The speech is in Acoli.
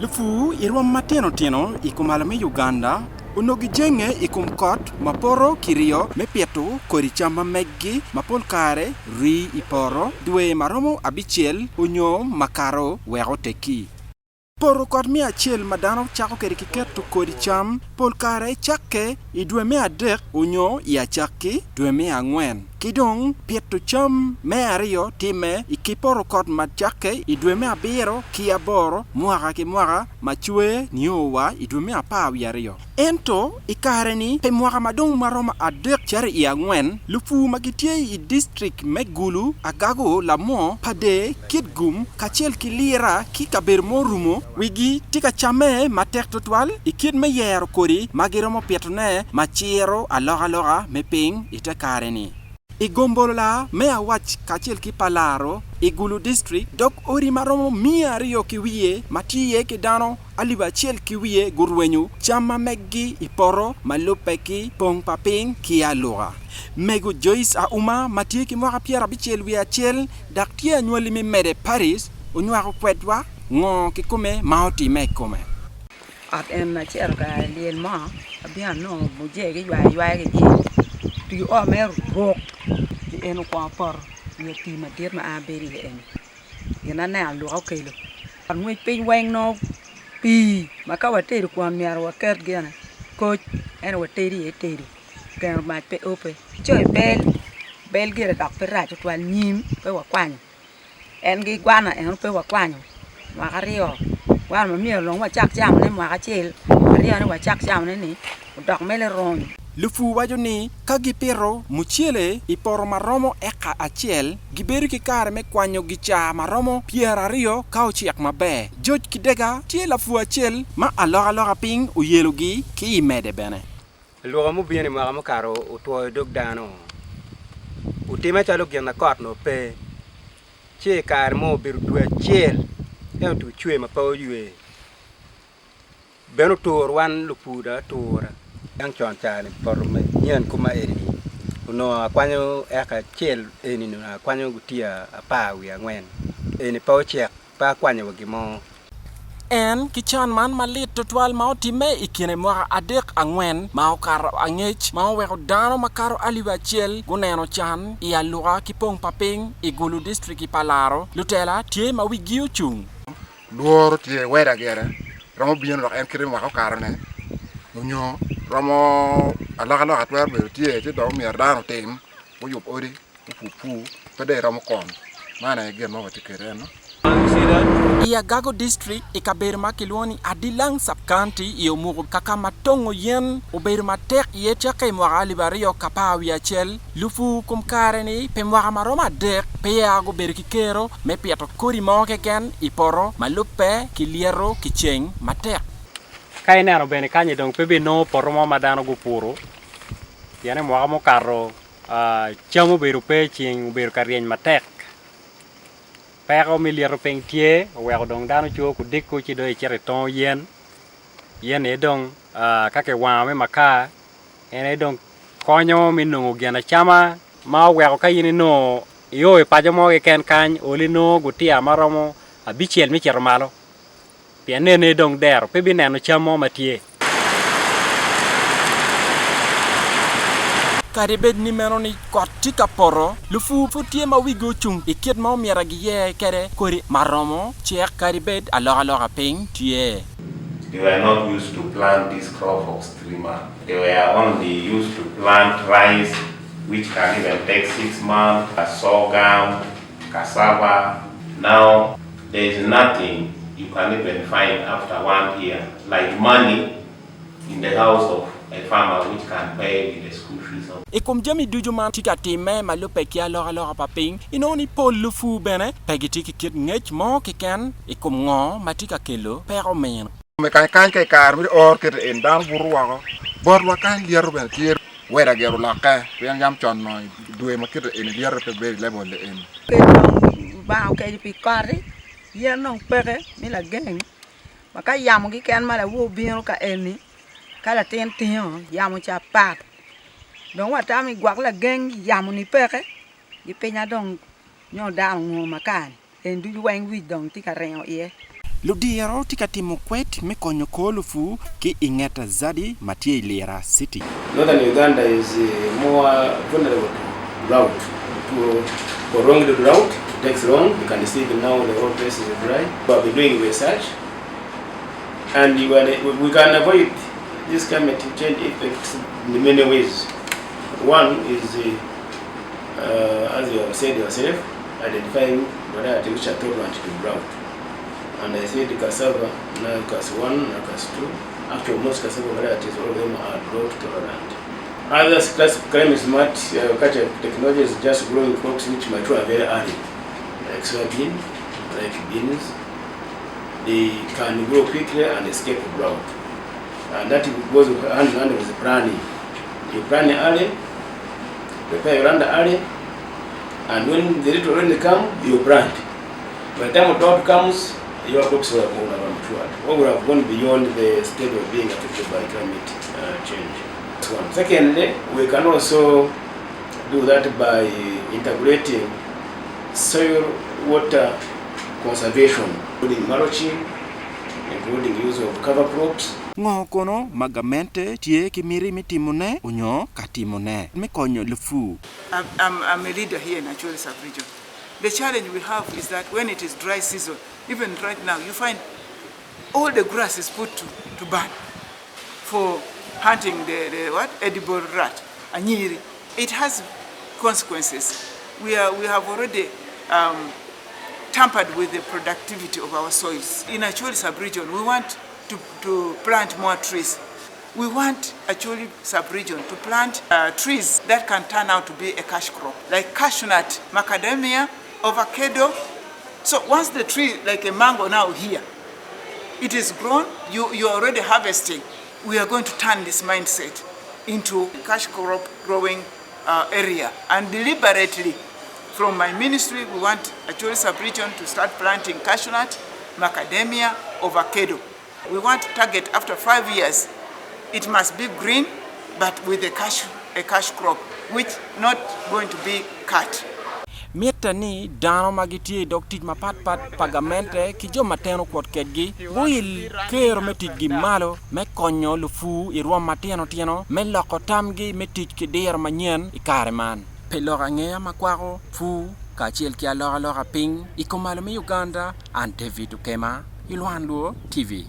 Lupur i rwom matino tino i kumalo me Uganda onongo gijenge i kom kot ma poto kiryo me pito kodi cam ma meggi ma pol kare rii i poto dwe ma romo abicel onyo makato wek oteggi. Poto kot me acel ma dano cako kwede ki keto kodi cam pol kare cakke i dwe me adek onyo i acakki dwe me angwen ki dong pito cam me aryo timme i ki poto kot ma cakke i dwe me abiro ki aboro mwaka ki mwaka ma cwer nio wa i dwe me 12. Ento i kare-ni, pi mwaka ma dong ma romo adek cito i angwen, lupur ma gitye i distrik me Gulu, Agago, Lamwo, Pader, Kitgum, kacel ki Lira ki kabedo ma orumo wigi tye ka camme matek tutwal i kit me yero kodi ma giromo pitone ma ciro alokaloka me piny i te kare-ni. I gombolola me Awac kacel ki Palaro i Gulu distrik, dog odi ma romo miya aryo ki wiye ma tye iye ki dano alip acel ki wiye gurwenyo cam ma meggi i poto ma lubbe ki pong pa piny ki aluka. Mego Joyce Auma ma tye ki mwaka 71 dok tye anywali me Mede Paris onywako kwedwa ngo kikome ma otimme i kome. Ot en acito ka lyel mo abino anongo mujee giywayo aywaya ki iye pii oo mere oruk ci en okwongo poto i nget pii madit ma an abedo iye eni gin aneno aluka okelo ot ngwec piny weng nongo pii ma ka watedo kwon myero waket gine koc ento watedo iye tedo keno mac pe ope coyo bel, bel gire dok pe rac tutwal nyim pe wakwanyo en ki gwana eno pe wakwanyo mwaka aryo gwana ma myero dong wacak camone mwaka acel aryone wacak camone ni odok mere rony. Lupur waco ni ka gipito mucele i poto ma romo eka acel, gibedo ki kare me kwanyo gicaa ma romo 20 ka ocek maber. George Kidega tye lapur acel ma alokaloka piny oyelogi ki i mede bene. Aluka mubino i mwaka mukato otwoyo dog dano, otime calo gin ma kot onongo pe, ci i kare mo obedo dwe acel en otugo cwer ma pe oywe bene oturo wan lupur dong atura. Yang con ca-ni poto manyen kuma eni-ni onongo akwanyo eka acel eni onongo akwanyo gutiya apar wiye angwen eni pe ocek pe akwanyo wa gin mo. En ki can man malit tutwal ma otimme i kine mwaka adek angwen ma okato angec ma oweko dano makato alip acel guneno can i aluka ki pong pa piny i Gulu distrik i Palaro, lutela tye ma wigi ocung. Lworo tye weather gire romo bino dok en kite me mwaka okato ni onyo romo alokaloka twero bedo tye ci dong myero dano otim guyub odi gupur pur pe dong iromo kon man aye gin ma watye kwede eno. I Agago District i kabedo ma kilwongo ni Adilang Sub-County i Omuko kaka ma tongo yen obedo matek iye cakke i mwaka 2011, lupur kom kare-ni pi mwaka ma romo adek peya gubedo ki kero me pito kodi mo keken i poto ma lubbe ki lyeto ki ceng matek. Ka ineno bene kanyi dong pe binongo poto mo ma dano gupuro pien i mwaka mukato cam obedo pe ceng obedo ka ryeny matek peko me lyeto piny tye oweko dong dano coo kudiko ci dong icito itongo yen, yen aye dong ka kiwango me makar en aye dong konyo me nongo gin acama ma oweko ka in inongo io i paco mo keken kany ol inongo gutiya ma romo abicel me cito malo pien nene dong dero pe bineno cam mo ma tye. Kadi bed ni meno ni kot tye ka poto, lupur pud tye ma wigi ocung i kit ma omyero giyer kwede kodi ma romo cek kadi bed alokaloka piny tye. They were not used to plant this crop of streamer. They were only used to plant rice which can even take six months, sorghum, cassava. Now there is nothing you can even find after one year like money in the house of a farmer which can pay with the school fees of. I kom jami ducu ma tye ka timme ma lubbe ki alokaloka pa piny, inongo ni pol lupur bene pe gitye ki kit ngec mo keken i kom ngo ma tye ka kelo peko meno. Me kany kany ka i kare me or kite eni dano buto woko botwa kany lyeto bene tye weather gire olokke pien yam con nongo i dwe ma kite eni lyeto pe bedo i level eni. Kec dong Lubanga okeco pi koti, yen dong peke me lageng ma ka yamo keken ma lawor bino ka eni ka latin tingo yamo ca pat dong watamo ni gwok lageng yamo-ni peke gipinya dong nyo dano ongur makar-ni. En ducu weng wic dong tye ka ringo iye. Ludiro tye ka timo kwed me konyo kor lupu ki i nget Zadi ma tye i Lira City. Northern Uganda is more vulnerable to drought, to prolonged drought, it takes long, you can see even now the whole place is dry. We have been doing research and we can avoid this climate change effects in many ways. One is, uh, as you have said yourself, identifying varieties which are tolerant to drought. And I said cassava, NACAS 1, NACAS 2. Actually, most cassava varieties, all of them are drought tolerant. Other climate smart agriculture technology is just growing crops which mature very early, like soybean, like beans. They can grow quickly and escape drought. And that goes hand in hand with planning. You plan early, prepare your land early, and when the little rain come, you plant. By the time drought comes, your crops will have, will have matured or will have gone beyond the state of being affected by climate change. That's one. Secondly, we can also do that by integrating soil water conservation, including mulching, including use of cover crops. Ngo kono ma gamente tye ki miti me timone onyo ka timone me konyo lupu? I'm a leader here in Acholi sub-region. The challenge we have is that when it is dry season, even right now, you find all the grass is put to burn for hunting the what? Edible rat, anyiri. It has consequences. We have already tampered with the productivity of our soils. In Acholi sub-region, we want to plant more trees. We want Acholi sub-region to plant trees that can turn out to be a cash crop, like cashew nut, macadamia, avocado. So once the tree, like a mango now here, it is grown, you are already harvesting. We are going to turn this mindset into cash crop growing area. And deliberately, from my ministry, we want Acholi sub-region to start planting cashew nut, macadamia, avocado. We want to target after 5 years, it must be green, but with a cash crop, which not going to be cut. Mitte ni dano ma gitye i dog tic mapatpat pa gamente ki jo ma teno kwot kedgi guil kero me ticgi malo me konyo lupu i rwom matinotino me loko tamgi me tic ki diro manyen i kare man. Pi lok angeya ma kwako pur kacel ki alokaloka piny i kom malo me Uganda, an David Okema, i Lwan Luo TV.